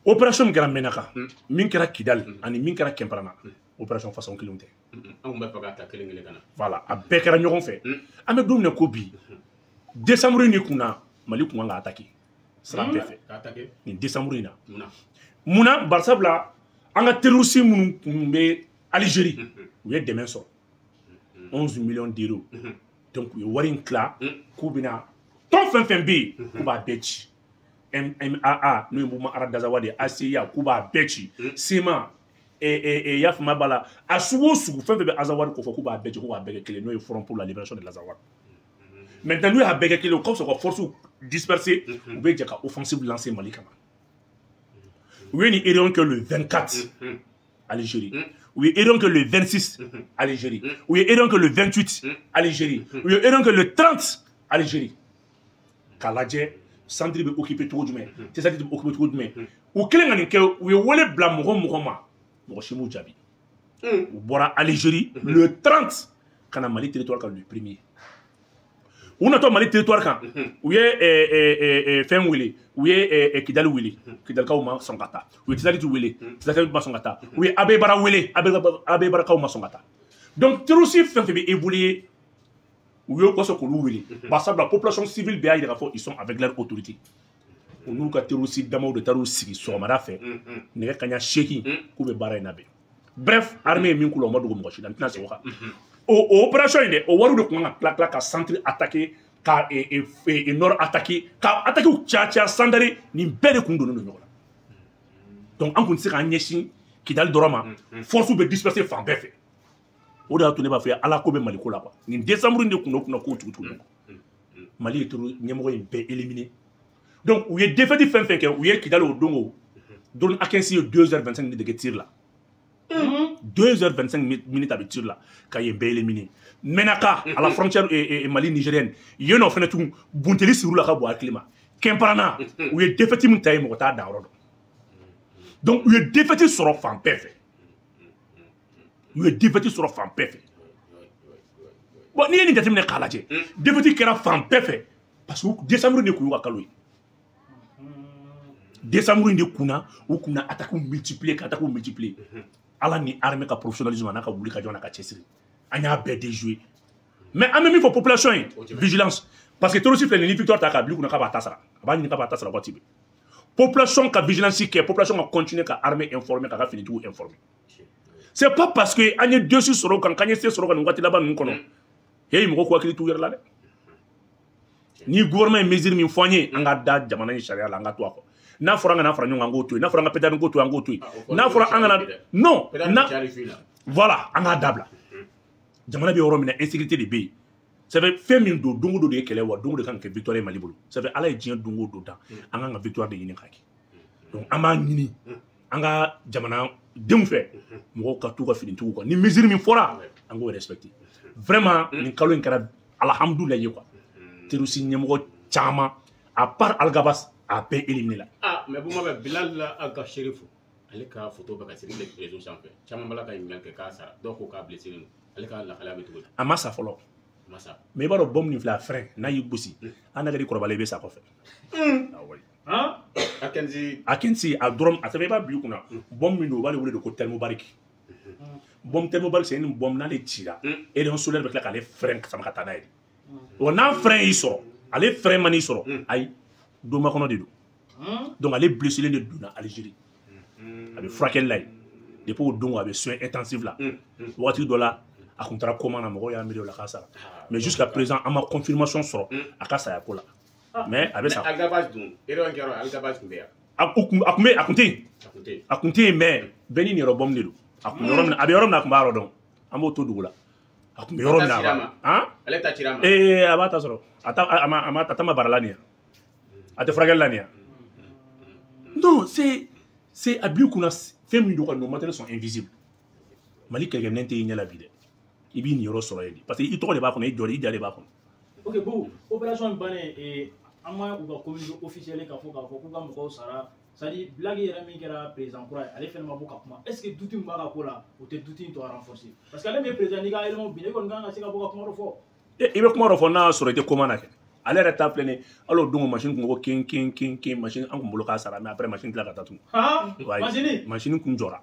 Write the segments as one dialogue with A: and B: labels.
A: Opération min kɛra Menaka, min kɛra Kidal ani min kɛra Kɛnparana, opération façon kelenw tɛ.
B: An kun bɛ fɛ k'a ta kelen kelen ka na.
A: Voilà, a bɛɛ kɛra ɲɔgɔn fɛ. An bɛ don min na ko bi, décembre in de kunna Mali kun kan ka attaquer sira bɛɛ fɛ.
B: K'a attaquer?
A: Nin décembre in na.
B: Munna?
A: Munna? Barisabula an ka terroriste minnu kun bɛ Algérie, u ye dɛmɛ sɔrɔ 11 millions d'euros. Donc u ye wari in tila k'u bɛna tɔn fɛn fɛn bɛ yen, k'u b'a bɛɛ ci. MAA, n'o ye Mouvement Arabe d'Azawad ye, ACIA, k'u b'a bɛɛ ci. CMA, y'a faamuya b'a la, a sugu o sugu, fɛn fɛn bɛ Azawad kofɔ, k'u b'a bɛɛ ci, k'u b'a bɛɛ kɛ kelen, n'o ye Front pour la libération de l'Azawad. Maintenant, n'u y'a bɛɛ kɛ kelen, o ka fisa ka force disperser, u bɛ jɛ ka offensive lancer Mali kama. U ye nin réunion kɛ le 24 Algérie, u ye réunion kɛ le 26 Algérie, u ye réunion kɛ le 28 Algérie, u ye réunion kɛ le 30 Algérie, k'a lajɛ centre bɛ occupé cogo jumɛn, Tessalit bɛ occupé cogo jumɛn. U kɛlen ka nin kɛ, u ye wele bila mɔgɔ mɔgɔ ma, mɔgɔ si m'u jaabi. U bɔra Algérie le 30 ka na Mali territoire kan le premier. U natɔ Mali territoire kan, u ye fɛn wele, u ye Kidali wele, Kidalikaw ma sɔn ka taa. U ye Tessalit wele, Tessalit ma sɔn ka taa. U ye Abeibara wele, Abeibarakaw ma sɔn ka taa. Donc terroriste fɛn fɛn bɛ évoluer, u y'o kɔsɔn k'olu wele, barisabula population civile bɛɛ y'a yira k'a fɔ ils sont avec leur autorité. U n'u ka terroriste damaw de taar'u sigi sɔgɔmada fɛ nɛgɛ kanɲɛ 8 k'u bɛ baara in labɛn. Bref, armée ye min k'u la, o ma dogo mɔgɔ si la, n tɛna segin o kan. O opération in dɛ, o wariw de tun kan ka tila tila ka centre attaquer, ka nord attaquer, ka attaquer caya caya Sandare. Nin bɛɛ de kun donnen don ɲɔgɔn na. Donc an kun tɛ se k'an ɲɛsin Kidali dɔrɔn ma, force bɛ disperser fan bɛɛ fɛ. O de y'a to ne b'a fɔ ala ko bɛ Mali ko la quoi. Nin décembre in de kun don kunna kow tugu tugu ɲɔgɔn. Mali ye turu ɲɛmɔgɔ in bɛɛ éliminer. Donc u ye défaite fɛn fɛn kɛ, u ye Kidali o don, o drone A15 ye 2h25 minutes de kɛ tir la, 2h25 minutes a bɛ tir la ka yen bɛɛ éliminer. Menaka, à la frontière Mali nigérienne, yen nɔ fɛnɛ tugun, bunteli sir'u la ka bɔ hakili ma. Kɛnparana, u ye défaite min ta ye, mɔgɔ t'a dan yɔrɔ dɔn. Donc u ye défaite sɔrɔ fan bɛɛ fɛ, u ye défaite sɔrɔ fan bɛɛ fɛ. Bon, n'i ye nin jateminɛ k'a lajɛ, défaite kɛra fan bɛɛ fɛ parce que décembre de kun y'u ka kalo ye. Décembre in de kunna u kunna attaque multiplier, ka attaque multiplier. Ala ni armée ka professionnalisme, a n'a ka wuli ka jɔ, n'a ka cɛsiri, an y'a bɛɛ déjouer. Mais an bɛ min fɔ population ye, vigilance, parce que terroriste filɛ nin, ni victoire ta k'a bila i kunna k'a b'a ta sara, a b'a ɲini k'a b'a ta sara waati bɛɛ. Population ka vigilance kɛ, population ka continuer ka armée informer, k'a ka finitigiw informer. C'est pas parce que an ye dessus sɔrɔ o kan, k'an ye se sɔrɔ ka nin waati laban ninnu kɔnɔ. Heyi, mɔgɔw k'u hakili t'u yɛrɛ la dɛ. Ni gouvernement ye mesure min fɔ an ye, an ka da jamana in sariya la, an ka to a kɔ. N'a fɔra an kana fara ɲɔgɔn kan, an k'o to yen. N'a fɔra an ka pétard ko to yen, an k'o to yen. N'a fɔra an kana, non na, voilà, an k'a dabila. Jamana bɛ yɔrɔ min na, insécurité de bɛ yen. Ça fait fɛn min don, don o don de ye kɛlɛ wa, don o don kan ka kɛ victoire ye Mali bolo. Ça fait Ala ye diɲɛ don o don dan, an kan ka victoire de ɲini k'a kɛ. Donc an b'a ɲini an ka jamana denw fɛ, mɔgɔw ka t'u ka finitigiw kan. Ni mesure min fɔra, an k'o respecter. Vraiment, nin kalo in kɛra alhamdulilayi ye quoi. Terroriste ɲɛmɔgɔ caman, à part Alghabass, a bɛɛ éliminé la.
B: Ah, mais Buma bɛ Bilal Ag Acherif, ale ka photo bɛ ka siri réseau sanfɛ, caman b'a la ka ɲininkali kɛ k'a sara, dɔw ko k'a blessé don. Ale ka lahalaya bɛ cogo di?
A: A ma sa fɔlɔ.
B: A ma sa.
A: Mais i b'a dɔn, bombe nin filɛ, a frein n'a y'i gosi, hali n'a kɛra i kɔrɔbalen, i bɛ sa kɔfɛ. Ah oui.
B: A15.
A: A15, a dɔrɔn a sɛbɛn i b'a bila i kunna, bombe min don, u b'ale wele de ko thermobarique. Bombe thermobarique, c'est une bombe, n'ale cira, rayon solaire bɛ tila k'ale frein sama ka taa n'a ye de. Wa n'a frein y'i sɔrɔ, ale frein man'i sɔrɔ, ayi, donba kɔnɔ de don. Donc ale blessé de donna Algérie, a bɛ furakɛli la yen depuis o don, a bɛ soins intensifs la. Waati dɔ la a kun taara coma na, mɔgɔw y'a miiri o la k'a sara, mais jusqu'à présent an ma confirmation sɔrɔ a ka saya ko la, mais a bɛ sa.
B: Alghabass dun, erreur kɛra, Alghabass tun bɛ yan?
A: A kun bɛ, a kun tɛ yen.
B: A kun tɛ yen.
A: A kun tɛ yen, mais bɛɛ n'i niyɔrɔ bombe de don. A kun bɛ yɔrɔ min na, a bɛ yɔrɔ min na, a kun b'a yɔrɔ dɔn. An b'o to dugu la, a kun bɛ yɔrɔ min na, a b'a han.
B: Ale ta cira ma.
A: Ee, a b'a ta sɔrɔ, a ta a ma a ma a ta ma baara la nin ye, a tɛ furakɛli la nin ye. Non, c'est a bil'i kunna fɛn min don ka, nos matériels sont invisibles. Mali kɛlɛkɛminɛn tɛ i ɲɛ la bi dɛ, i b'i niyɔrɔ sɔrɔ yen de, parce que i tɔgɔ de b'a kɔnɔ, i jɔ i ja de b'a kɔnɔ.
C: Ok, bon, opération in bannen, an ma u ka communiqué officiel k'a fɔ k'u ka mɔgɔw sara. C'est à dire blague yɛrɛ min kɛra président kura ye, ale fɛnɛ ma bɔ ka kuma. Est ce que doute min b'a ka ko la, o tɛ doute in tɔ renforcer? Parce que ale min ye président, n'i ka élément bin, e kɔni kan ka se ka bɔ ka kuma dɔ fɔ.
A: I bɛ kuma dɔ fɔ n'a y'a sɔrɔ i tɛ coma na kɛ. Ale yɛrɛ ta filɛ nin ye, hali o don machine kun ko kin kin kin kin, machine an kun bolo k'a sara, mais après machine tila ka taa tugun.
C: Machine
A: machine kun jɔra.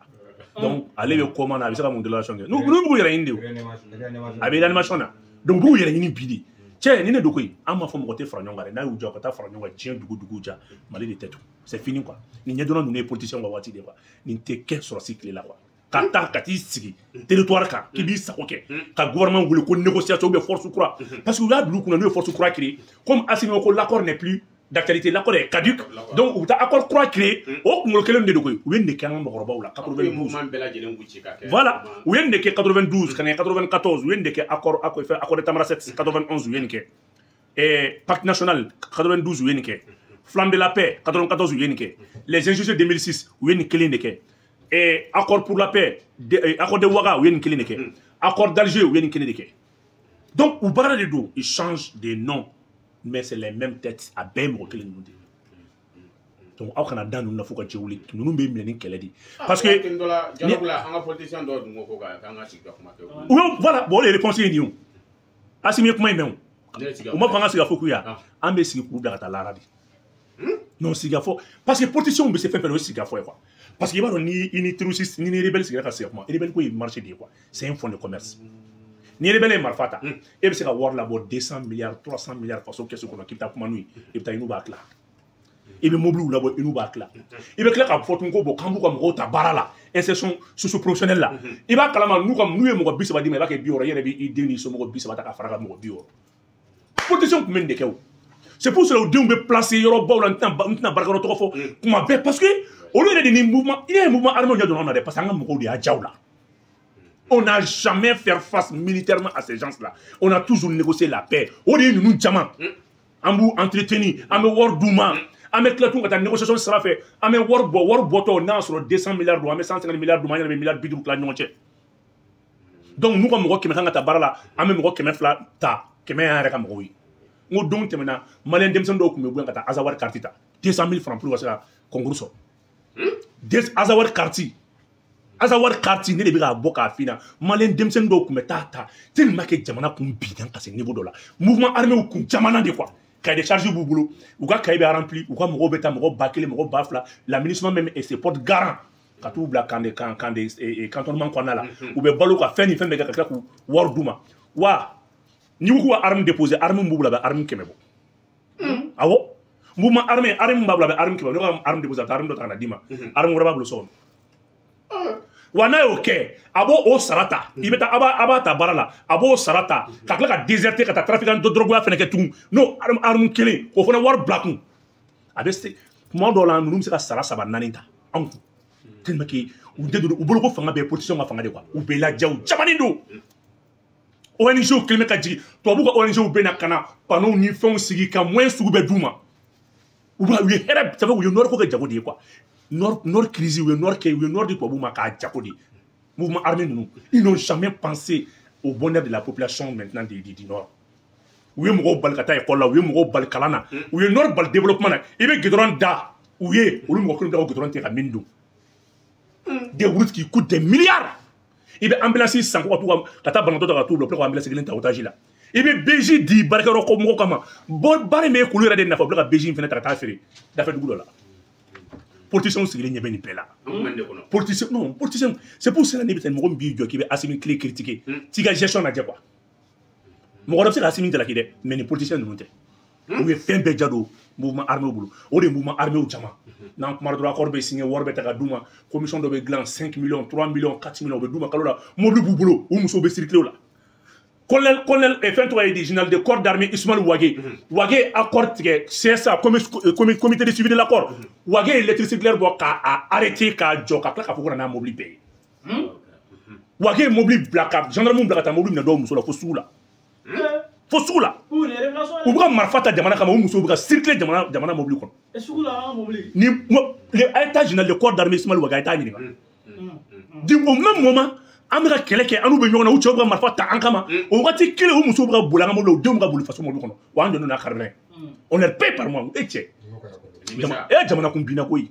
A: Donc ale bɛ koma na, a bɛ se ka mun déclaration kɛ? N'u b'u yɛrɛ ɲini de o. A bɛ réanimation na. Donc u b'u yɛrɛ ɲini bi de. Cɛ, ni ne don koyi, an m'a fɔ mɔgɔ tɛ fara ɲɔgɔn kan dɛ. N'a y'u jɔ ka taa fara ɲɔgɔn kan, diɲɛ dugu dugu ja, Mali de tɛ tugun. C'est fini quoi. Nin ɲɛdɔnna ninnu ye politicien ka waati de quoi. Nin tɛ kɛ sɔrɔsi tile la quoi. Ka taa ka t'i sigi territoire kan k'i b'i sago kɛ, ka gouvernement wele ko négociation ou bien force kura, parce que u y'a bila u kunna n'u ye force kura créer, comme Assimi ko l'accord n'est plus d'actualité, l'accord est caduc, donc u bɛ taa accord kura créer. O kunkolo kelen de don koyi. U ye nin de kɛ an ka mɔgɔkɔrɔbaw la 92. Voilà, u ye nin de kɛ 92 ka na 94, u ye nin de kɛ accord accord de Tamanrasset 91, u ye nin kɛ pacte national 92, u ye nin kɛ flamme de la paix 94, u ye nin kɛ les injustices 2006, u ye nin kelen de kɛ accord pour la paix, accord de Ouaga, u ye nin kelen de kɛ, accord d'Alger, u ye nin kelen de kɛ. Donc u baara de don, ils changent de nom mais c'est les mêmes têtes, a bɛɛ ye mɔgɔ kelen ninnu de. Donc aw kana da ninnu na fo ka jɛ wuli, ninnu bɛ minɛ ni kɛlɛ de, parce que
B: dialogue la, an ka politicien dɔw dun ko k'an ka sigi ka kuma kɛ.
A: U y'o, voilà, bon, o de ye réponse ye nin ye o. Assimi ye kuma in mɛn o, u ma fɔ an ka sigi ka fɔ k'u ya, an bɛ sigi k'u bila ka taa lahara de. Non, sigi ka fɔ, parce que politiciens bɛ se fɛn fɛn na, o ye sigi ka fɔ ye quoi. Parce que i b'a dɔn, ni i ni terroriste ni rebelle sigira ka sigi ka kuma, rebelle ko ye marché de ye quoi, c'est un fonds de commerce. Ni rebelle ye marifa ta, e bɛ se ka wari labɔ 200 milliards, 300 milliards faso kɛsu kɔnɔ k'i bɛ taa kuma n'u ye, i bɛ taa i n'u b'a tila. I bɛ mobiliw labɔ, i n'u b'a tila. I bɛ tila k'a fɔ tuguni ko bon, k'an b'u ka mɔgɔw ta baara la, insertion socio-professionnelle la. I b'a kalama n'u ka n'u ye mɔgɔ 30 d'i ma, i b'a kɛ 60, i yɛrɛ b'i den n'i somɔgɔw 30 ta ka fara kan, mɔgɔ 60. Politiciens tun bɛ nin de kɛ o. C'est pour cela u denw bɛ placer yɔrɔbaw la, n tɛna baarakɛyɔrɔ tɔgɔ fɔ kuma bɛɛ, parce que olu yɛrɛ de ni mouvement, i ye mouvement armé ɲɛ dɔrɔn na dɛ, parce que an ka mɔgɔw de y'a jaw la. On n'a jamais fait face militairement à ces gens-là. On a toujours négocié la paix. O de ye ninnu caman. An b'u entretenir, an bɛ wari d'u ma. An bɛ tila tuguni ka taa négociation sira fɛ, an bɛ wari bɔ, wari bɔtɔ n'a y'a sɔrɔ 200 milliards don, an bɛ 150 milliards d'u ma, an yɛrɛ bɛ miliyari 50 tila ɲɔgɔn cɛ. Donc n'u ka mɔgɔ 100 kan ka taa baara la, an bɛ mɔgɔ 200 ta, 100 y'an yɛrɛ ka mɔgɔw ye. N ko don tɛmɛna, maliyɛn denmisɛnnin dɔw tun bɛ bɔ yan ka taa Azawari carte ta, 200 000 francs pour ka se ka concours sɔrɔ. Azawari carte. Azawari carte, ne de bɛ k'a bɔ k'a f'i ɲɛna, maliyɛn denmisɛnnin dɔw tun bɛ taa ta, tellement que jamana kun binna ka se niveau dɔ la, mouvement armé kun caman de quoi. Cahier de charge b'u bolo, u ka cahier bɛ rempli, u ka mɔgɔw bɛ taa mɔgɔ 1000, mɔgɔ 2000, la MINUSMA même et se porte garant ka t'u bila camp de camp camp de cantonnement kɔnɔna la, u bɛ balo ka fɛn ni fɛn bɛɛ kɛ ka tila k'u wari d'u ma. Wa n'i ko k'u ka arme déposer, arme b'u bolo, a bɛ arme 100 bɔ. Awɔ, mouvement armé, arme b'a bolo, a bɛ arme 100 bɔ. N'u ka arme déposer, a bɛ taa arme dɔ ta ka na d'i ma, arme wɛrɛ b'a bolo so kɔnɔ. Wa n'a y'o kɛ, a b'o o sara ta, i bɛ taa a b'a ta baara la, a b'o sara ta ka tila ka déserter ka taa trafiquant de drogue fɛnɛ kɛ tugun, n'o arme kelen k'o fana wari bila kun. A bɛ se kuma dɔw la, ninnu bɛ se ka sara 3 4 ta anw kun, tellement que u tɛ don u bolo ko fanga bɛɛ ye politicien ka fanga de quoi. U bɛ ladiya, u jamanen don. ONG kelen bɛ ka jigin, tubabu ka ONG bɛ na ka na panneau ni fɛnw sigi ka moyen sugu bɛɛ d'u ma. U b'a u ye hɛrɛ, ça fait u ye nord ko kɛ jago de ye quoi. Nord crise, u ye nord kɛ, u ye nord di tubabu ma k'a jago de. Mouvement armé ninnu, ils n'ont jamais pensé au bonheur de la population maintenant du nord. U ye mɔgɔw bali ka taa école la, u ye mɔgɔw bali kalan na, u ye nord bali développement na. I bɛ goudron da u ye, olu mɔgɔ kelen bɛ ka goudron tigɛ ka min don. Des routes qui coûtent des milliards. I bɛ ambulance san ko ka t'u ka taa banabaatɔ ta ka t'u bila, ka ambulance kelen ta otage la. I bɛ BJ di baarakɛyɔrɔ ko mɔgɔw kama. Bon, baara in bɛ k'olu yɛrɛ de nafa, u bɛ ka BJ in fana ta ka taa feere dafɛ dugu dɔ la. Politiciens sigilen ɲɛ bɛ nin bɛɛ la. Politicien, non, politicien, c'est pour cela ne bɛ taa mɔgɔ min b'i jɔ k'i bɛ Assimi clé critiquer. T'i ka gestion lajɛ quoi. Mɔgɔ wɛrɛ bɛ se ka Assimi jalaki dɛ, mais nin politicien ninnu tɛ. U ye fɛn bɛɛ ja don mouvement armé bolo. O de ye mouvement armé caman. N'an kumana dɔrɔn, accord bɛ signé, wari bɛ ta ka d'u ma, commission dɔ bɛ dilan, 5 millions, 3 millions, 4 millions, u bɛ d'u ma kalo la, mobili b'u bolo, u musow bɛ circuler o la. Colonel fɛn tɔgɔ ye di, général de corps d'armée Ismaël Wagué. Wagué accord tigɛ CSA, comité de suivi de l'accord. Wagué ye lettre circulaire bɔ k'a arrêté, k'a jɔ, ka tila k'a fɔ ko na n'a mobili bɛɛ ye. Wagué ye mobili bila ka gendarme bila ka taa mobili minɛ dɔw muso la fo sugu la. Fo sugu la. U bɛ ka marifa ta jamana kama, u musow bɛ ka circuler jamana mobili kɔnɔ. Ni état général de corps d'armée Ismaël Wagué, a ye taa ɲininka. Au même moment, an bɛ ka kɛlɛ kɛ, an n'u bɛ ɲɔgɔn na, u cɛw bɛ ka marifa ta an kama. O waati kelen, u musow bɛ ka boli an ka mobili la, u denw bɛ ka boli faso mobili kɔnɔ. Wa an jɔlen n'a carburant. On leur paye par mois. E cɛ. E jamana kun binna koyi.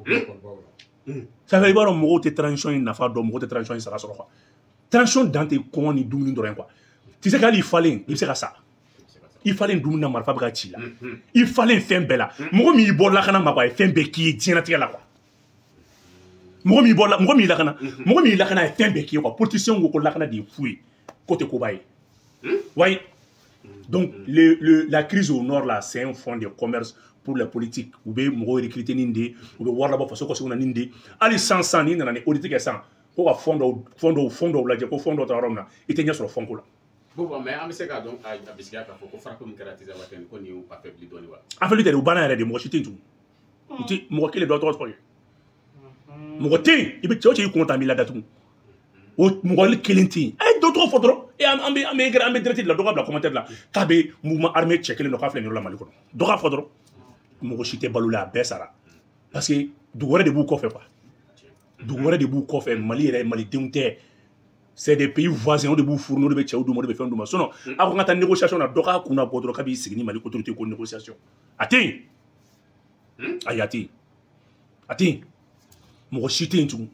A: Ça fait i b'a dɔn mɔgɔw tɛ transition in nafa dɔn, mɔgɔw tɛ transition in sara sɔrɔ quoi. Transition dan tɛ kɔngɔ ni dumuni dɔrɔn ye quoi. Tu sais qu'hali falen, i bɛ se ka sa. I falen dumuni na marifa bɛ ka ci la. I falen fɛn bɛɛ la. Mɔgɔ min y'i bɔ lakana ma quoi, a ye fɛn bɛɛ k'i ye diɲɛlatigɛ la quoi. Mɔgɔ min bɔ la, mɔgɔ min y'i lakana, mɔgɔ min y'i lakana a ye fɛn bɛɛ k'i ye quoi. Politicien ko lakana de ye fu ye, k'o tɛ koba ye. Ouais. Donc la crise au nord là, c'est un fonds de commerce pour la politique. U bɛ mɔgɔw recruter nin de, u bɛ wari labɔ faso kɔsegin na nin de. Hali sisan n'i nana ni audit kɛ sisan, ko ka fond dɔw lajɛ, ko fond dɔw taara yɔrɔ min na, i tɛ ɲɛ sɔrɔ fond ko la.
B: Bon, mais an bɛ se k'a dɔn a bisigiya k'a fɔ ko frappe min kɛra Tinzawatène ko nin y'u affaibli dɔɔni wa?
A: Affaibli tɛ dɛ, u banna yɛrɛ de, mɔgɔ si tɛ yen tugun. U tɛ mɔgɔ kelen dɔ tɔgɔ fɔ ye. Mɔgɔ tɛ yen, i bɛ cɛ o cɛ y'i kun ta an b'i lada tugun. O mɔgɔ kelen tɛ yen. A ye dɔ tɔgɔ fɔ dɔrɔn. E an bɛ direct la, dɔ ka bila commentaire la k'a bɛ mouvement armé cɛ kelen dɔ k'a filɛ nin yɔrɔ la Mali kɔnɔ. Dɔ k'a fɔ dɔrɔn. Mɔgɔ si tɛ balo la, a bɛɛ sara. Parce que dugu wɛrɛ de b'u kɔfɛ quoi. Dugu wɛrɛ de b'u kɔfɛ, Mali yɛrɛ malidenw tɛ. C'est des pays voisins, o de b'u furu, n'o de bɛ cɛw d'u ma, o de bɛ fɛn d'u ma. Sinon, aw ko n ka taa négociation na, dɔ k'a kunna bɔ dɔrɔn k'a b'i sigi ni Mali autorité ko négociation. A tɛ yen. Ayi, a tɛ yen. A tɛ yen. Mɔgɔ si tɛ yen tugun.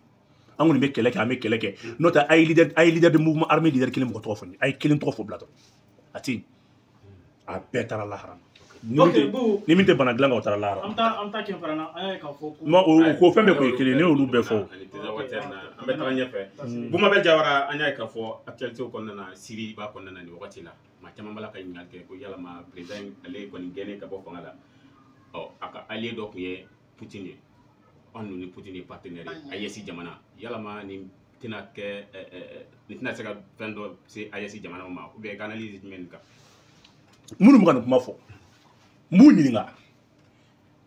A: An kɔni bɛ kɛlɛ kɛ, an bɛ kɛlɛ kɛ. N'o tɛ, a ye leader de mouvement armé leader kelen mɔgɔ tɔgɔ fɔ n ye. A ye kelen tɔgɔ fɔ bila dɔrɔn. A tɛ yen. A bɛɛ taara lahara. Ni min tɛ bana dilan kan, o taara lahara.
C: An bɛ taa kɛn fana na, an y'a ye k'a fɔ ko.
A: Non, o ko fɛn bɛɛ kun ye kelen ye, ne y'olu bɛɛ fɔ.
B: Ani Tinzawatène na, an bɛ taga ɲɛfɛ. Bumabel Jawara, an y'a ye k'a fɔ actualité kɔnɔna na, Syrie b'a kɔnɔna na nin wagati la. Maa caman b'a la ka ɲininkali kɛ ko yalama président ale kɔni gɛnnen ka bɔ fanga la. Ɔ, a ka allié dɔ tun ye Poutine ye. Anw ni Poutine ye partenaire ye AES jamana. Yalama nin tɛna kɛ nin tɛna se ka fɛn dɔ se AES jamanaw ma ou bien i ka analyse jumɛn nin kan?
A: Minnu bɛ ka nin kuma fɔ, n b'u ɲininka.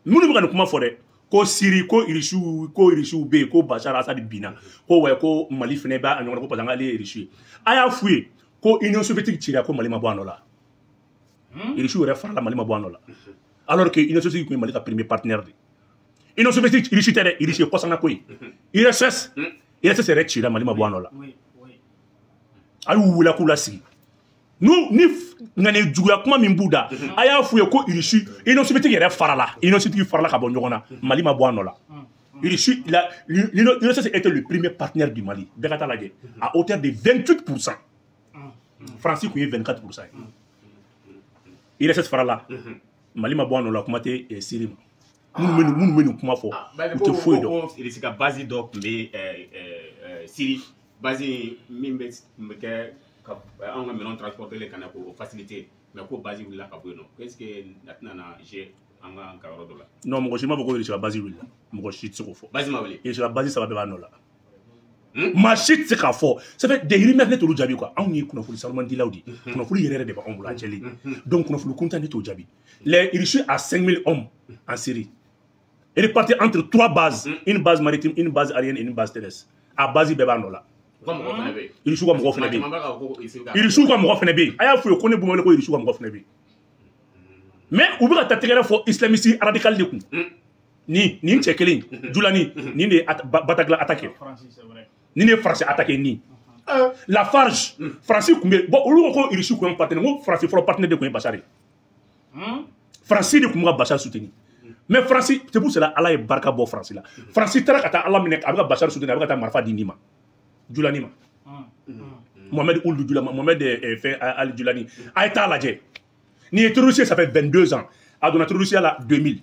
A: Minnu bɛ ka nin kuma fɔ dɛ, ko Syrie, ko Irisiw bɛ yen, ko Bashar Assad binna, ko wɛ, ko Mali fana b'a ɲɔgɔn na, ko parce que ale ye Irisi ye. A y'a f'u ye ko Union soviétique cira, ko Mali ma bɔ a nɔ la. Irisiw yɛrɛ farala, Mali ma bɔ a nɔ la. Alors que Union soviétique tun ye Mali ka premier partenaire de ye. Union soviétique, Irisi tɛ dɛ, Irisi ye kɔsana ko ye. URSS yɛrɛ cira, Mali ma bɔ a nɔ la. A y'u wele k'u lasigi. N'u ni ŋaniya juguya kuma min b'u da, a y'a f'u ye ko Irisi, Union soviétique yɛrɛ farala, Union soviétique farala ka bɔ ɲɔgɔn na, Mali ma bɔ a nɔ la. Irisi, l'URSS était le premier partenaire du Mali. Bɛɛ ka taa lajɛ, à hauteur de 28%. Faransi tun ye 24% ye. URSS farala, Mali ma bɔ a nɔ la, kuma tɛ Syrie ma. Minnu bɛ nin kuma fɔ, u tɛ foyi dɔn.
B: Ko Irisi ka base dɔ tun bɛ Syrie, base min bɛ tun bɛ kɛ ka anw ka minɛnw transporter ka na k'o faciliter, mais ko base wulila ka bɔ yen nɔ. Est ce que a tɛna na jouer an ka yɔrɔ dɔ la?
A: Non, mɔgɔ si m'a fɔ ko Irisi ka base wulila. Mɔgɔ si tɛ se k'o fɔ.
B: Base ma wuli.
A: Irisi ka base saba bɛɛ b'a nɔ la. Maa si tɛ se k'a fɔ. Ça fait des rumeurs, ne t'olu jaabi quoi. Anw ye kunnafoni sanumandilaw de ye. Kunnafoni yɛrɛ yɛrɛ de b'anw bolo a jɛlen. Donc kunnafoni kuntan ne t'o jaabi. Les Russes a 5000 hommes en Syrie. Répartis entre trois bases, une base maritime, une base aérienne et une base terrestre. A base bɛɛ b'a nɔ la.
B: U ka mɔgɔ fana bɛ yen.
A: Irisiw ka mɔgɔ fana bɛ yen.
B: Maa caman b'a ka ko Irisiw ka.
A: Irisiw ka mɔgɔ fana bɛ yen. A y'a f'u ye ko ne Bumabel ko Irisiw ka mɔgɔ fana bɛ yen. Mais u bɛ ka taa tɛgɛrɛ fɔ islamiste radical de kun. Nin cɛ kelen Julani, nin de ye Bataclan attaqué.
C: Faransi, c'est vrai.
A: Nin de ye Faransi attaqué nin. Lafarge, Faransi tun bɛ bon, olu ko Irisi kun ye partenaire, n ko Faransi fɔlɔ partenaire de kun ye Bachar ye. Faransi de kun bɛ ka Bachar soutenir. Mais Faransi, c'est pour cela Ala ye barika bɔ Faransi la. Faransi taara ka taa Ala minɛ, a bɛ ka Bachar soutenir, a bɛ ka taa marifa di nin ma. Julani ma. Mohamed Ould Julani, Mohamed fɛn Ali Julani. A ye taa lajɛ. Nin ye terroriste, ça fait 22 ans. A donna terroriste la 2000.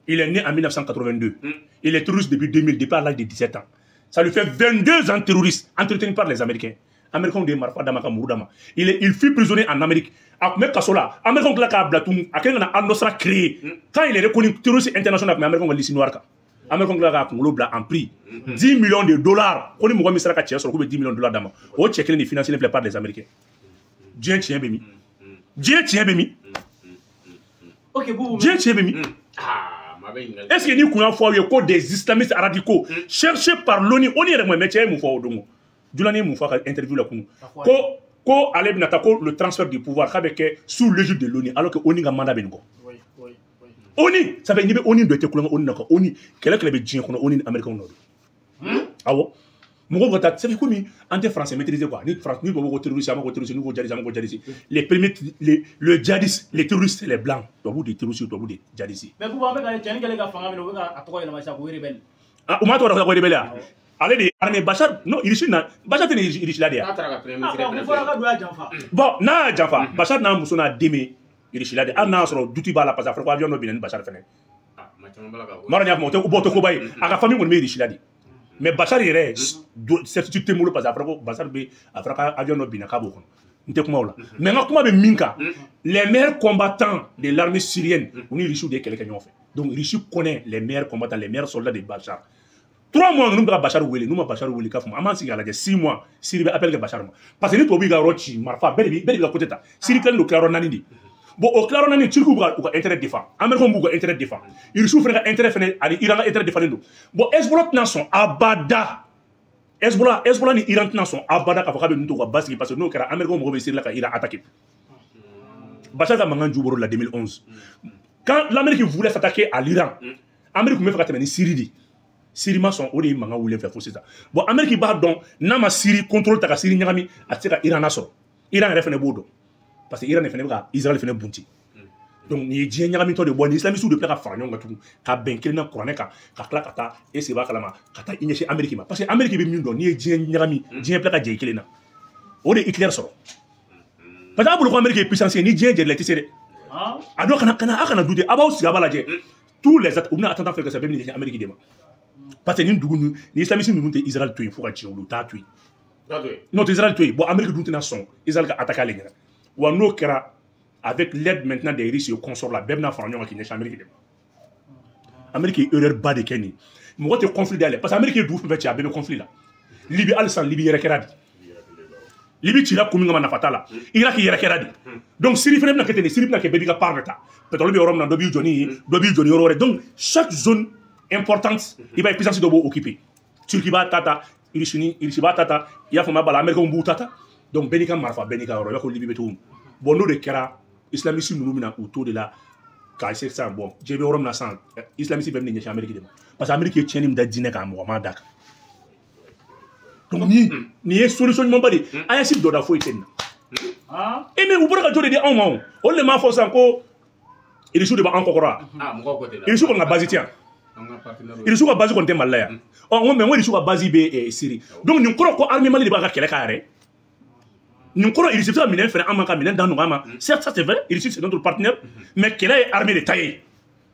A: Il est né en 1982. Il est terroriste depuis 2000, depuis à l'âge de 17 ans. Ça lui fait 22 ans terroriste, entretenu par les Américains. Américains de marifa d'a ma ka muru d'a ma. Il fut prisonnier en Amérique. A tun bɛ kaso la. Américains tila k'a bila tun, a kɛlen ka na Al-Nusra créer. Quand il est reconnu terroriste international, a tun bɛ Américains ka liste noire kan. Américains tila k'a kunkolo bila en prix. 10 millions de dollars. Ko ni mɔgɔ min sera ka cɛ sɔrɔ, k'u bɛ 10 millions de dollars d'a ma. O cɛ kelen de financé filɛ par les Américains. Diɲɛ tiɲɛ bɛ min? Diɲɛ tiɲɛ bɛ min?
C: Ok, Boubou.
A: Diɲɛ tiɲɛ bɛ min?
B: Ah, maa bɛ ɲininkali.
A: Est-ce que ni kun y'a fɔ aw ye ko des islamistes radicaux cherchés par l'ONU, ONU yɛrɛ ma, mais cɛ ye mun fɔ o don? Julani ye mun fɔ a ka interview la kunun? Ko ale bɛna taa ko le transfert du pouvoir k'a bɛ kɛ sous l'égide de l'ONU, alors que ONU ka mandat bɛ nin kɔ. ONU, ça fait n'i bɛ ONU dɔn, i tɛ kulonkɛ ONU na quoi. ONU kɛlɛ kɛlɛ bɛ diɲɛ kɔnɔ, ONU ni Américains nɔ don. Awɔ. Mɔgɔw ka taa, c'est komi an tɛ français maîtriser quoi. Ni France ni tubabu ko terroriste, an b'a ko terroriste, n'u ko djihadiste, an b'a ko djihadiste. Les premiers, le djihadiste, les terroristes, c'est les blancs. Tubabu de terroriste, tubabu de djihadiste.
C: Mais Boubou, an bɛ ka cɛnin kɛlen ka fanga minɛ, u bɛ ka a tɔgɔ yɛlɛma sisan ko rebelle.
A: Ah, u m'a tɔgɔ da ko rebelle ya? Ale de ye armée Bachar non Russie na Bachar tɛ nin Russie la de ya. Bon n'a y'a janfa Bachar n'a muso n'a den bɛ Russie la de hali n'a y'a sɔrɔ doute b'a la parce que a fɔra ko avion dɔ binna ni Bachar fɛnɛ. Mara y'a faamu o tɛ bɔ o tɛ koba ye a ka famille kɔni bɛ Russie la de. Mais Bachar yɛrɛ certitude tɛ n bolo parce que a fɔra ko Bachar bɛ a fɔra ko avion dɔ binna k'a b'o kɔnɔ. N tɛ kuma o la mais n ka kuma bɛ min kan les meilleurs combattants de l'armée syrienne u ni Russie de ye kɛlɛ kɛ ɲɔgɔn fɛ. Donc Russie connaît les meilleurs combattants, les meilleurs soldats de Bachar. 3 mois ninnu bɛ ka Bachar wele n'u ma Bachar wele k'a fɔ an b'an sigi k'a lajɛ 6 mois Syrie bɛ appel kɛ Bachar ma parce que ni tubabu y'i ka yɔrɔ ci marifa bɛɛ de b'i ka côté ta. Syrie tilalen don tilayɔrɔ 4 de. Bon o tilayɔrɔ 4 Turquie b'u ka intérêt défend, Américains b'u ka intérêt défend, Russiw fana ka intérêt fana ani Iran ka intérêt défendlen don. Bon Hezbollah tɛna sɔn abada. Hezbollah ni Iran tɛna sɔn abada k'a fɔ k'a bɛ ninnu to u ka basigi parce que n'o kɛra Américains mago bɛ Syrie la ka Iran attaquer. Bachar ka mankan ju bɔr'o la 2011. Quand l'Amérique voulait s'attaquer à l'Iran, Amérique tun bɛ fɛ ka tɛmɛ ni Syrie de. Syrie ma sɔn o de ye mankan wuli fɛ fo sisan. Bon Amérique b'a dɔn n'a ma Syrie contrôle ta ka Syrie ɲagami a tɛ se ka Iran lasɔrɔ. Iran yɛrɛ fana b'o dɔn parce que Iran de fana bɛ ka Israël fana bunti. Donc nin ye diɲɛ ɲagamitɔ de bɔ ni islamistes de bɛ tila ka fara ɲɔgɔn kan tugun ka bɛn kelen na kuranɛ kan ka tila ka taa e sigi b'a kalama ka taa i ɲɛsin Amérique ma parce que Amérique bɛ min dɔn n'i ye diɲɛ ɲagami diɲɛ bɛ tila ka jɛ i kelen na o de ye Hitler sɔrɔ. Parce que a bolo ko Amérique ye puissance ye ni diɲɛ jɛrila i tɛ se dɛ. A dɔn kana a kana du de a b'aw sigi a b'a lajɛ tous les u bɛna attentat fɛn kɛ sisan bɛɛ bɛ ɲɛsin Amérique de ma. Parce que nin dugu ninnu ni islamistes ninnu tɛ Israël to yen fo ka diɲɛ wuli u t'a to yen. N'o tɛ Israël to yen bon Amérique dun tɛna sɔn Israël ka attaquer ale ɲɛna wa n'o kɛra avec l'aide maintenant des Russes et consorts là bɛɛ bɛna fara ɲɔgɔn kan k'i ɲɛsin Amérique de ma. Amérique ye erreur ba de kɛ nin mɔgɔ tɛ conflit dayɛlɛ parce que Amérique ye dugu fɛn fɛn ci a bɛɛ bɛ conflit la. Libye hali sisan Libye yɛrɛ kɛra di. Libye cira kun min kama nafa t'a la. Irak yɛrɛ kɛra di. Donc Syrie fana bɛna kɛ ten de Syrie bɛna kɛ bɛɛ b'i ka part de ta. Pétrole bɛ yɔrɔ min na dɔ b'i jɔ ni yen dɔ b'i jɔ ni yɔrɔ wɛrɛ donc chaque zone importante i b'a ye puissance dɔ b'o occuper. Turquie b'a ta ta Russie b'a ta ta i y'a faamuya b'a la Américains b'u ta ta donc bɛɛ n'i ka marifa bɛɛ n'i ka yɔrɔ i b'a fɔ Libye bɛ cogo min. Bon n'o de kɛra islamiste ninnu bɛna u to de la k'a essayer sisan bon diɲɛ bɛ yɔrɔ min na sisan islamiste bɛɛ bɛna ɲɛsin Amérique de ma parce que Amérique ye tiɲɛni min da diinɛ kan mɔgɔ m'a da kan. Donc nin ye solution ɲumanba de ye AES dɔda foyi tɛ nin na. E mais u bɔra ka jɔ de di anw ma o olu de m'a fɔ sisan ko Russie de b'an kɔkɔrɔ wa Russie kɔni ka base tɛ yan. Russie ka base kɔni tɛ Mali la yan. Ɔ n ko mais n ko Russie ka base bɛ Syrie donc nin kɔrɔ ko armée Mali de b'a ka kɛlɛ k'a yɛrɛ. Nin kɔrɔ Russie bɛ se ka minɛn feere an ma ka minɛn da nɔgɔya ma certes ça c'est vrai Russie c'est notre partenaire mais kɛlɛ ye armée de ta ye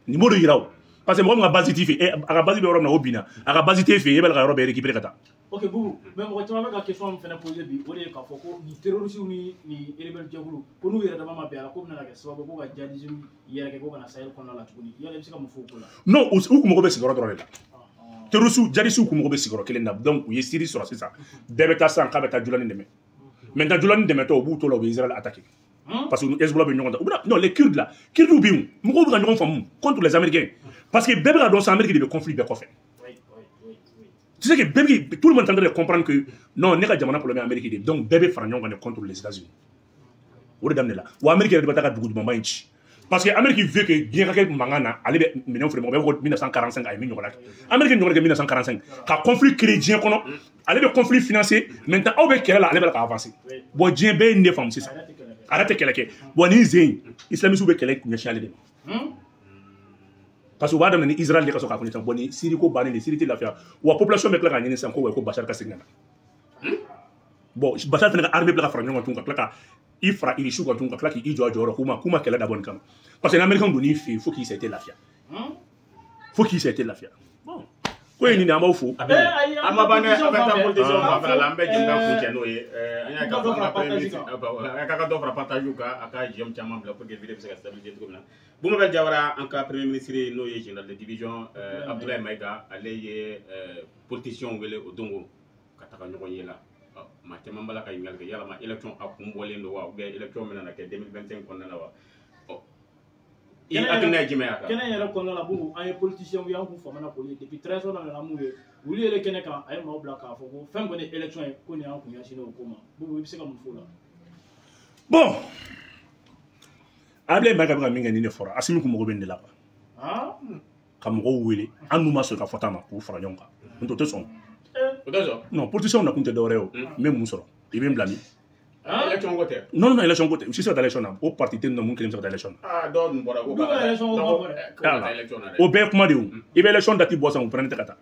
A: nin b'o de yira o parce que mɔgɔ min ka base t'i fɛ a ka base bɛ yɔrɔ min na o binna a ka base t'e fɛ yen e bɛ ka yɔrɔ bɛɛ récupérer ka taa.
C: Ok Boubou mais mɔgɔ caman bɛ ka question min fana poser bi o de ye k'a fɔ ko nin terroristes ni nin rebelle jɛkulu ko n'u yɛrɛ dama ma bɛn a la ko bɛna kɛ sababu ko ka djihadisme yɛrɛ kɛ ko kana Sahel kɔnɔna la tuguni yala i bɛ se ka mun fɔ o ko la.
A: Non u kun mago bɛ sigiyɔrɔ dɔrɔn de la. Terroristes djihadistes kun mago bɛ sigiyɔrɔ kelen na donc u ye Syrie sɔrɔ sisan bɛɛ bɛ taa sisan k'a bɛ taa Julani dɛmɛ. Maintenant Julani dɛmɛtɔ u b'u to la u bɛ Israël attaquer. Parce que Hezbollah bɛ ɲɔgɔn ta u bɛna non les Kurdes là Kurdes bɛ yen mɔgɔw bɛ ka ɲɔgɔn faamu contre les Américains parce que bɛɛ bɛ ka dɔn sisan Amérique de bɛ conflit bɛɛ kɔfɛ. Tu sais que bɛɛ tout le monde est en train de comprendre que non ne ka jamana problème ye Amérique de donc bɛɛ bɛ fara ɲɔgɔn kan de contre les États-Unis. O de daminɛ la wa Amérique yɛrɛ de bɛ taa ka dugu dumanba in ci parce que Amérique veut que diɲɛ ka kɛ mankan na ale bɛ minɛnw feere mɔgɔ bɛɛ ko 1945 a ye min ɲɔgɔnna kɛ Amérique ɲɔgɔnna kɛ 1945 ka conflit créer diɲɛ kɔnɔ ale bɛ conflit financer maintenant aw bɛ kɛlɛ la ale bɛ ka avancer bon diɲɛ bɛɛ ye nin de faamu sisan a yɛrɛ tɛ kɛlɛ kɛ bon nin zen in islamistes bɛ kɛlɛ ɲɛsin ale de ma. Parce que u b'a daminɛ ni Israël de ka sɔrɔ k'a fɔ sisan bon ni Syrie ko bannen de Syrie tɛ lafiya wa population bɛ tila k'a ɲini sisan ko ko Bachar ka segin ka na bon Bachar fana ka armée bila ka fara ɲɔgɔn kan tuguni ka tila ka i fara Irisiw kan tuguni ka tila k'i jɔ a jɔyɔrɔ k'u ma kɛlɛ dabɔ nin kama parce que ni Américain donn'i fɛ yen fo k'i sa i tɛ lafiya fo k'i sa i tɛ lafiya bon ko ye nin de an b'aw fo.
B: An ma ban dɛ an bɛ taa politicien fanfɛla la an bɛ jɛmukan kuncɛ n'o ye an y'a k'a fɔ an ka premier ministre a ka dɔ fara partage kan a ka j'aime caman bila pour que vidéo bɛ se ka stabiliser cogo min na. Boubacar Diawara an ka premier ministre n'o ye général de division Abdoulaye Maïga ale ye politicien wele o don ka taga ɲɔgɔn ye la maa caman b'a la ka ɲininkali kɛ yalama élection a kun bɔlen don wa ou bien élection bɛna na kɛ 2025 kɔnɔna la wa i hakilina ye jumɛn ye a kan.
C: Kɛnɛ yɛrɛ kɔnɔna la Boubou an ye politicien ye an kun famana k'olu ye depuis 13 ans nana mun ye olu yɛrɛ kɛnɛ kan a ye maaw bila k'a fɔ ko fɛn kɔni ye élection ye ko nin y'an kun ɲɛsinnen o ko ma Boubou i bɛ se ka mun fɔ o la.
A: Bon Abdoulaye Maïga bɛ ka min kɛ nin de fɔra Assimi kun mago bɛ nin de la quoi. Ka mɔgɔw wele an n'u ma sɔn ka fɔta ma k'u fara ɲɔgɔn kan n'o tɛ o tɛ sɔn.
B: O tɛ sɔn.
A: Non politicien nakun tɛ dɔwɛrɛ ye o n bɛ mun sɔrɔ i bɛ n bila min.
B: Élection ko tɛ.
A: Non non élection ko tɛ u si se ka taa élection na o parti tɛ yen nɔ mun kelen bɛ se ka taa élection na.
B: Ah dɔw dun bɔra ko ka taa élection na dɛ.
A: O bɛɛ ye kuma de ye o i bɛ élection date bɔ sisan u pɛrɛn tɛ ka taa.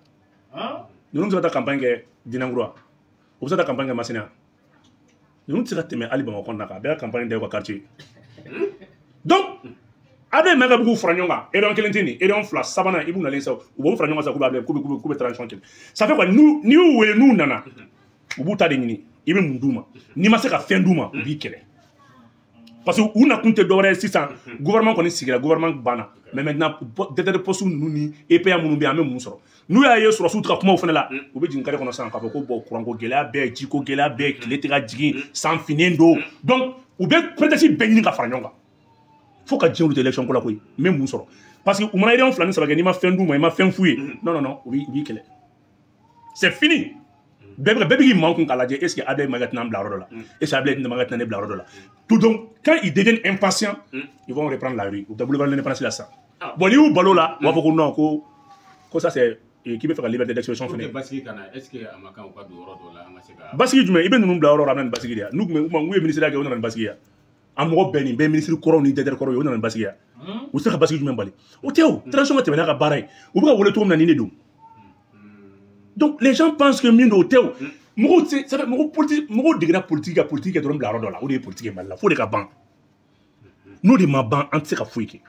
A: Ninnu bɛ se ka taa campagne kɛ Dinangura, u bɛ se ka taa campagne kɛ Masina. Ninnu tɛ se ka tɛmɛ hali Bamakɔ kɔnɔna kan, a bɛɛ ka campagne da u ka quartier. Donc Ablaye Maïga bɛ k'u fara ɲɔgɔn kan, réunion kelen tɛ nin, réunion fila sabanan i b'u nalen sa, u b'u fara ɲɔgɔn kan sa, k'u bɛ transition kɛlɛ. Ça fait quoi? N'i y'u wele n'u nana, u b'u ta de ɲini, i bɛ mun d'u ma? N'i ma se ka fɛn d'u ma, u b'i kɛlɛ. Parce que u nakun tɛ dɔwɛrɛ ye sisan, gouvernement kɔni sigira, gouvernement banna. Mais maintenant, directeur de poste ninnu ni EPA minnu bɛ yen, an bɛ mun sɔrɔ? N'u y'a ye sɔrɔsiw tɛ ka kuma o fana la, u bɛ jigin carré kɔnɔ sisan k'a fɔ ko bon, kuranko gɛlɛya bɛɛ, jiko gɛlɛya bɛɛ, tile tɛ ka jigin, san finnen don. Donc u bɛ prétexte bɛɛ ɲini ka fara ɲɔgɔn kan. Fo ka diɲɛ wuli tɛ élection ko la koyi, n bɛ mun sɔrɔ? Parce que u mana réunion fila ni saba kɛ, n'i ma fɛn d'u ma, i ma fɛn f'u ye, non non non, u b'i kɛlɛ. C'est fini. Bɛɛ bɛ k'i man kun k'a lajɛ, est ce que Ablaye Maïga tɛna an bila yɔrɔ dɔ la? Est ce que Ablaye Maïga tɛna ne bila yɔrɔ dɔ la? Tout donc, quand ils deviennent impatients, ils vont reprendre la rue. U bɛ taa boulevard de l'Indépendance la sisan. Bon, n'i y'u balo la, u b'a fɔ ko non, ko ça c'est k'i bɛ fɛ ka liberté d'expression fɛnɛ.
B: Basigi ka na, est ce que a ma kan u ka don yɔrɔ dɔ la an ka se ka.
A: Basigi jumɛn? I bɛ ninnu bila yɔrɔ o yɔrɔ, a bɛ na ni basigi de ye. N'u tun bɛ u ye ministère kɛ, u nana ni basigi ye. A mɔgɔ bɛɛ nin bɛɛ ministre kɔrɔw ni directeur kɔrɔw ye, u nana ni basigi ye. U tɛ se ka basigi jumɛn bali? O tɛ o. Transition ka tɛmɛ n'a ka baara ye. U bɛ ka wele cogo min na, nin de don. Donc les gens pensent que min don, o tɛ o. Mɔgɔw tɛ, c'est mɔgɔ politique, mɔgɔw degera politique ka politique kɛ dɔrɔn bila yɔrɔ dɔ la, o de ye politique ye Mali la, fo de ka ban. N'o de ma ban, an tɛ se ka foyi kɛ.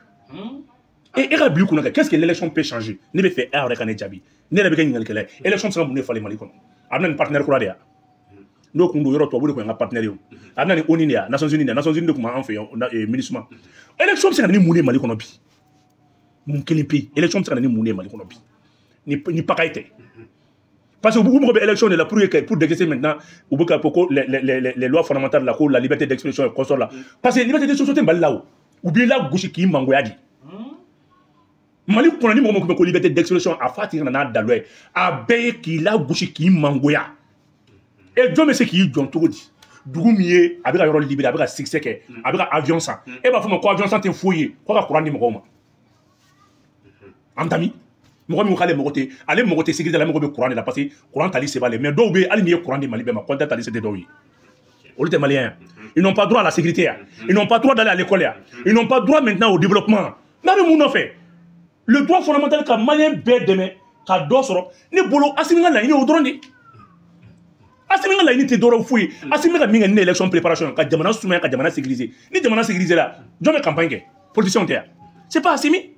A: E ka bila i kunna kɛ, qu'est-ce que l'élection peut changer? Ne bɛ fɛ e yɛrɛ ka ne jaabi. Ne yɛrɛ bɛ kɛ ɲininkalikɛla ye. Élection bɛ se ka mun de falen Mali kɔnɔ? A bɛ na ni partenaire kura de ye. N'o kun don yɔrɔ tubabu de kun y'an ka partenaire ye o. A bɛ na ni ONU de ye, Nations Unies de ye, Nations Unies de kun b'an fɛ yan, MINUSMA. Élection bɛ se ka na ni mun de ye Mali kɔnɔ bi? Mun kelen pe? Élection bɛ se ka na ni mun de ye Mali kɔnɔ bi? Ni pagaille tɛ. Parce que u mago bɛ élection de la pour dégraisser maintenant, u bɛ ka fɔ ko les lois fondamentales la, ko la liberté d'expression et consort la. Parce que liberté d'expression tɛ Mali la o. U b'i lagosi k'i mangoya de. Mali kɔnɔ ni mɔgɔ min ko ko liberté d'expression, a f'a tigi ka na n'a dalu ye. A bɛɛ ye k'i lagosi k'i mangoya. E jɔn bɛ se k'i jɔn cogo di? Dugu min ye a bɛ ka yɔrɔ libéré, a bɛ ka succès kɛ, a bɛ ka avion san. E b'a fɔ ma ko avion san tɛ foyi ye, ko ka courant di mɔgɔw ma. An tami mɔgɔ min ko k'ale mago tɛ, ale mago tɛ sécurité la, ale mago bɛ courant de la, parce que courant tali se b'ale. Mais dɔw bɛ yen, hali n'i ye courant di Mali bɛɛ ma, compteur tali se tɛ dɔw ye. Olu tɛ malien ya. Ils n'ont pas droit à la sécurité ya. Ils n'ont pas droit d'aller à l'école ya. Ils n'ont pas droit maintenant au développement. Mais a bɛ mun nɔfɛ? Le droit fondamental ka malien bɛɛ dɛmɛ ka dɔ sɔrɔ. Ne bolo, Assimi ka laɲini o dɔrɔn de. Assimi ka laɲini tɛ dɔwɛrɛ foyi ye. Assimi ka min kɛ ni élection préparation, ka jamana sumaya, ka jamana sécuriser. Ni jamana sécuriser la, jɔn bɛ campagne kɛ? Politicien tɛ yan. C'est pas Assimi.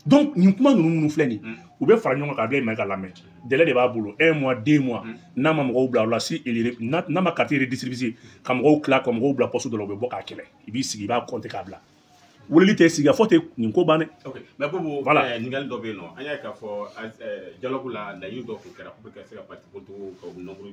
A: Donc nin kuma ninnu minnu filɛ nin, u bɛ fara ɲɔgɔn kan k'a bila Maïga lamɛn. Délai de b'a bolo, un mois, 2 mois. N'a ma mɔgɔw bila o la, si n'a ma carte redistribuer ka mɔgɔw tila ka mɔgɔw bila poste dɔ la, u bɛ bɔ k'a kɛlɛ. I b'i sigi, i b'a compter k'a bila. Weleli tɛ sigi, a fɔ tɛ nin ko ban dɛ.
B: Ok, mais Boubou,
A: voilà.
B: Ɲininkali dɔ bɛ yen nɔ, an y'a ye k'a fɔ dialogue la, laɲini dɔ tun kɛra pour que ka se ka parti politique ka nombre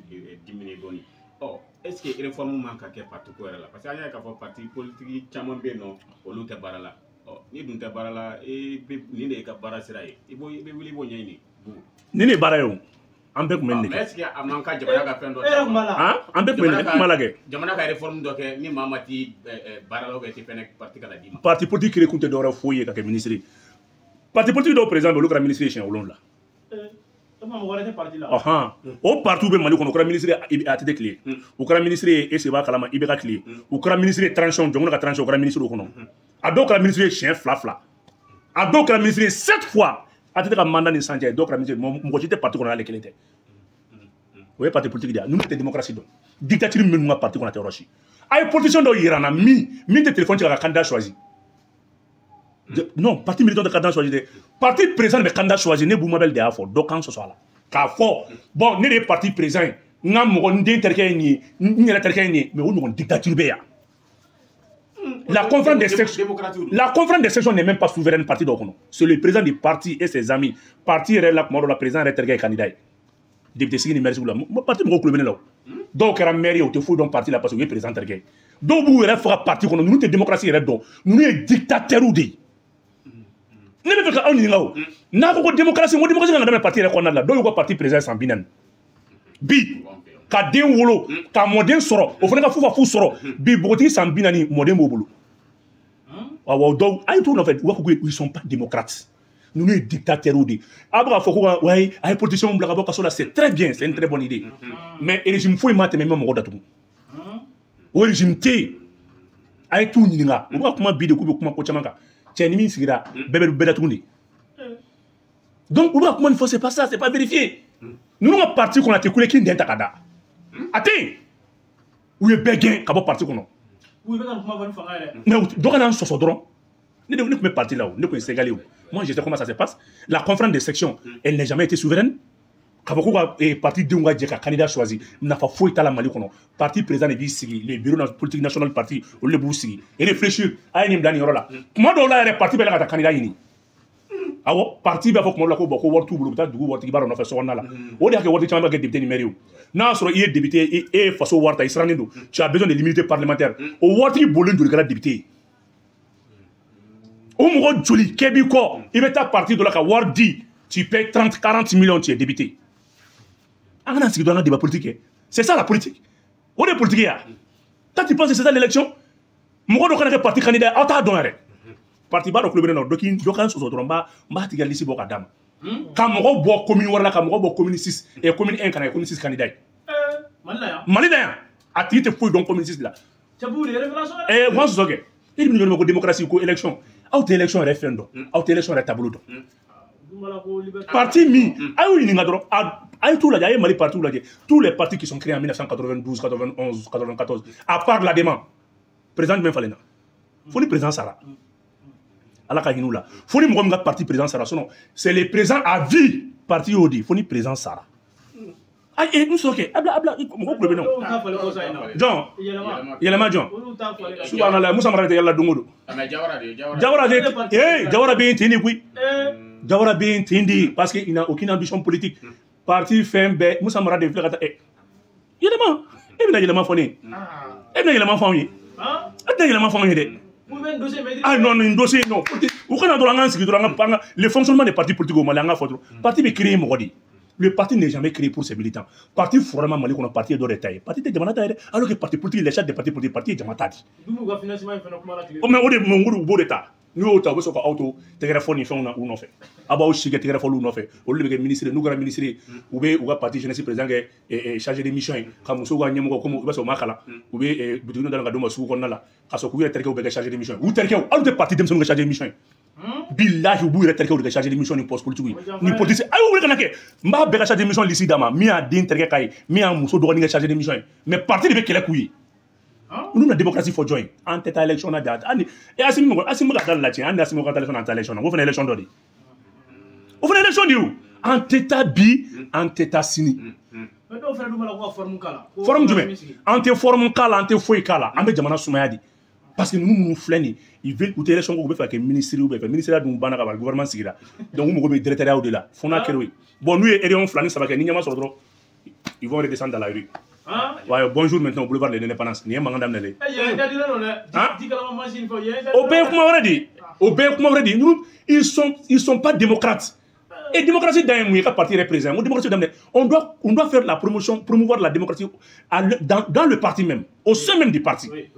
B: diminuer dɔɔni. Ɔ, est ce que réforme man ka kɛ parti ko yɛrɛ la? Parce que an y'a ye k'a fɔ parti politique caman bɛ yen nɔ, olu tɛ baara la. Ɔ, n'i dun tɛ baara la, e bɛ nin de ye ka baara sira ye, i b'o i bɛ wuli i b'o ɲɛɲini Boubou.
A: Nin de ye baara ye o. An bɛɛ tun bɛ nin de
B: Mais
A: kɛ.
B: est ce que a man ka jamana ka fɛn dɔ
C: E yɛrɛ tun b'a la.
A: Han, an bɛɛ tun bɛ nin de kuma la kɛ.
B: Jamana ka réforme dɔ kɛ ni maa ma ti baara la ou bien ti fɛnɛ parti kana d'i ma.
A: Parti politique créé kun tɛ dɔwɛrɛ foyi ye ka kɛ ministre ye. Parti politique dɔw président bɛ, olu kɛra ministre ye siɲɛ 7.
C: E ma mɔgɔ wɛrɛ tɛ parti la.
A: Ɔhɔn, o parti bɛ Mali kɔnɔ, o kɛra ministre ye ATT tile, u kɛra ministre ye, est ce que i b'a kalama, IBK tile, u kɛra ministre ye transition, Dioncounda ka transition, u kɛra ministre o kɔnɔ. A dɔw kɛra ministre ye siɲɛ fila fila, a dɔw kɛra ministre ye sept fois. ATT ka mandat ni sisan cɛ, dɔw kɛra ministre ye, mɔgɔ si tɛ parti kɔnɔ, ale kelen tɛ. O ye parti politique de ye. Ninnu tɛ démocratie dɔn. Dictature min bɛ ninnu ka parti kɔnɔ, a tɛ yɔrɔ si. A ye politicien dɔw yira n na min tɛ téléphone ci ka candidat choisi. Non, parti militant tɛ candidat choisi dɛ, parti président de bɛ candidat choisi. Ne Boubou Mabel de y'a fɔ, dɔ kan sɔsɔ a la k'a fɔ bon, ne de ye parti président ye, n ka mɔgɔ, n den terikɛ ye nin ye, n yɛrɛ terikɛ ye nin ye. Mais o ɲɔgɔn dictature bɛ yan. La conférence des sections, la conférence des sections n'est même pas souveraine parti dɔw kɔnɔ. C'est le président du parti et ses amis. Parti yɛrɛ la, kuma dɔ la, président yɛrɛ terikɛ ye candidat ye. Député sigi ni maire sigi la, parti mɔgɔw kulo bɛ ne la o. Dɔw kɛra maire ye, u tɛ foyi dɔn parti la parce que u ye président terikɛ ye. Dɔw b'u yɛrɛ faga parti kɔnɔ. Ninnu tɛ démocratie yɛrɛ dɔn. Ninnu ye dictateurs de ye. Ne bɛ fɛ ka aw ɲininka o. N'a ko ko démocratie, n ko démocratie kan ka daminɛ parti yɛrɛ kɔnɔna la. Dɔw y'u ka parti président san 40 bi ka den wolo, ka mɔden sɔrɔ, o fana ka fu ka fu sɔrɔ. Bi npogotigi san 40, mɔden b'o bolo. Awɔ, dɔw a ye t'u nɔfɛ, u b'a fɔ ko ils sont pas démocrates. Ninnu ye dictateurs de ye. A bɛ k'a fɔ ko ka wayi, a ye politiciens bila ka bɔ kaso la, c'est très bien, c'est une très bonne idée. Mais régime foyi ma tɛmɛ, i ma mɔgɔ datugu. O régime tɛ yen. A ye t'u ɲininka, u bɛ ka kuma bi de k'u bɛ kuma ko caman kan. Cɛ ni min sigira, bɛɛ bɛ bɛɛ datugu de. Donc u bɛ ka kuma nin fɔ, c'est pas ça, c'est pas vérifié. Ninnu ka parti kɔnɔ, a tɛ kule k'i den ta ka da. A tɛ yen. U ye bɛɛ gɛn ka bɔ parti kɔnɔ.
C: U bɛ ka nin kuma fɔ ni fanga yɛrɛ.
A: Mais dɔ ka na n sɔsɔ dɔrɔn. Ne tun bɛ parti la o, ne tun ye Sénégalais o. Moi, je sais comment ça se passe. La conférence de section, elle n'a jamais été souveraine. K'a fɔ k'u ka parti denw ka jɛ ka candidat choisi, nafa foyi t'a la Mali kɔnɔ. Parti président de b'i sigi, le bureau politique national parti, olu de b'u sigi et réfléchir, a ye nin bila nin yɔrɔ la. Kuma dɔw la yɛrɛ, parti bɛ la ka taa candidat ɲini. Awɔ, parti b'a fɔ kuma dɔw la ko bon, ko wari t'u bolo, u bɛ taa dugu waritigiba dɔ nɔfɛ sokɔnɔna la. O de y'a kɛ waati caman bɛ kɛ député ni maire ye o. N'a y'a sɔrɔ i ye député, e ye faso wari ta, i sirannen don, tu as besoin de l'immunité parlementaire. O waritigi bolilen joli kɛra député ye? O mɔgɔ joli kɛ b'i kɔ? I bɛ taa parti dɔ la ka wari di, tu paies 30 40 millions, tu es député. An kana sigi dɔrɔn an ka débat politique kɛ. C'est ça la politique? O de ye politique ye wa? Toi, tu penses que c'est ça l'élection? Mɔgɔ dɔ kana kɛ parti candidat, aw t'a dɔn yɛrɛ. Parti ba dɔ kulo bɛ ne na, dɔ k'i dɔ ka n sɔsɔ dɔrɔn, n b'a tigi ka liste bɔ ka d'a ma. Ka mɔgɔw bɔ commune wɛrɛ la, ka mɔgɔw bɔ commune 6 et commune 1 ka na kɛ commune 6 candidat ye.
C: Mali la yan.
A: Mali la yan, a tigi tɛ foyi dɔn commune 6 la.
C: Cɛbu de ye révélation yɛrɛ.
A: Ɛɛ, wa sɔsɔ kɛ. E de bɛ ɲɔgɔn ma ko démocratie, ko élection. Aw tɛ élection yɛrɛ fɛn dɔn, aw tɛ élection yɛrɛ taabolo dɔn. Parti min, a y'u ɲininka dɔrɔn, a ye t'u lajɛ, a ye Mali parti lajɛ. Tous les partis qui sont créés en 1992, 91, 94, à part l'ADEMA, président jumɛn falenna? Fo ni président sara. Ala ka hinɛ u la. Fo ni mɔgɔ min ka parti président sara, sinon c'est le président à vie. Parti y'o di, fo ni président sara. Ayi, n sɔrɔ kɛ, a bila, a bila, mɔgɔw kulo bɛ ne o. Jɔn? Yɛlɛma jɔn? Subhanallah, Musa Mara tɛ yɛlɛla don o don. Jawara de, eh, Jawara bɛ yen ten de koyi. Jawara bɛ yen ten de parce qu'il n'a aucune ambition politique. Parti fɛn bɛɛ, Musa Mara de filɛ ka taa, ɛ. Yɛlɛma, e bɛna yɛlɛma fɔ ne ye. E bɛna yɛlɛma fɔ anw ye. E tɛna yɛlɛma fɔ anw ye dɛ. Ah non, nin dossier non. U kana dɔrɔn an k'an sigi dɔrɔn an ka le fonctionnement des partis politiques au Mali, an k'a fɔ dɔrɔn. Parti bɛ créer mɔgɔ de ye. Le parti n'est jamais créé pour ses militants. Parti fɔrɔma Mali kɔnɔ, parti ye dɔ de ta ye. Parti tɛ jamana ta ye dɛ. Alors que parti politique, les chefs des partis politiques, parti ye jama ta de. Mais o de u b'o de ta. N'u y'o ta, u bɛ sɔrɔ ka aw to tɛgɛrɛ fɔ ni fɛnw na u nɔfɛ. A b'aw si kɛ tɛgɛrɛ fɔliw nɔfɛ. Olu de bɛ kɛ ministre ye. N'u kɛra ministre ye, u bɛ u ka parti jeunesse président kɛ chargé de mission ye. Ka musow ka ɲɛmɔgɔ, komi i b'a sɔrɔ u ma kalan, u bɛ butigi dɔ ka d'u ma sugu kɔnɔna la. Ka sɔrɔ k'u yɛrɛ terikɛw bɛɛ kɛ chargé de mission ye. U terikɛw, hali u tɛ parti denmisɛnninw kɛ chargé de mission ye. Bilahi, u b'u yɛrɛ terikɛw de kɛ chargé de mission ni poste politique ye. Ni politicien, a y'u wele ka na kɛ. N b'a bɛɛ ka chargé de mission liste d'a ma. Min y'a den terikɛ k'a ye, min y'a muso dɔgɔnin kɛ chargé de mission ye. Mais parti de bɛ kɛlɛ k'u ye. Olu na démocratie fɔ jɔn ye? An tɛ taa élection na bi. Hali e Asimi mɔgɔ, Asimi bɛ ka da la tiɲɛ, an ni Asimi ka taa élection na, an tɛ taa élection na. O fana ye élection dɔ de ye. O fana ye élection de ye o. An tɛ taa bi, an tɛ taa sini. Forme jumɛn? An tɛ forme k'a la, an tɛ foyi k'a la. An bɛ jamana sumaya de. Parce que ninnu minnu filɛ nin ye, u tɛ élection ko, u bɛ fɛ ka kɛ ministre, u bɛ fɛ ministère dun banna ka ban, gouvernement sigira. Donc u mago bɛ directeur de la. Fo n'a kɛra o ye. Bon, n'u ye réunion 2 ni 3 kɛ, ni ɲɛ ma sɔrɔ dɔrɔn, ils vont redescendre dans la rue. Ouais, bonjour maintenant au boulevard de l'Indépendance. Nin ye mankan daminɛ dɛ. O bɛɛ ye kuma wɛrɛ de ye. O bɛɛ ye kuma wɛrɛ de ye. Ninnu, ils sont pas démocrates. Et démocratie dan ye mun ye? Ka parti yɛrɛ président. Ko démocratie daminɛ. On doit faire la promotion, promouvoir la démocratie dans le parti même, au sein même du parti. E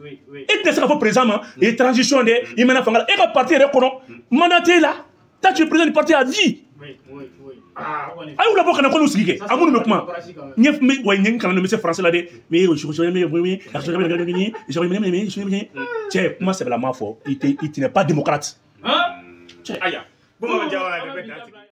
A: tɛ se ka fɔ président ma, et transition de, i mɛna fanga la, e ka parti yɛrɛ kɔnɔ, mandat t'e la. Toi, tu es président du parti à vie. A y'u labɔ ka na ko n'u sigi kɛ, a minnu bɛ kuma ɲɛ, wa ɲɛ kana bɛ se français la dɛ, mais cɛ, kuma sɛbɛlama fɔ, i tɛ, i n'es pas démocrate.
B: Cɛ, aya. Bamanan Jawara de bɛ dan sigi.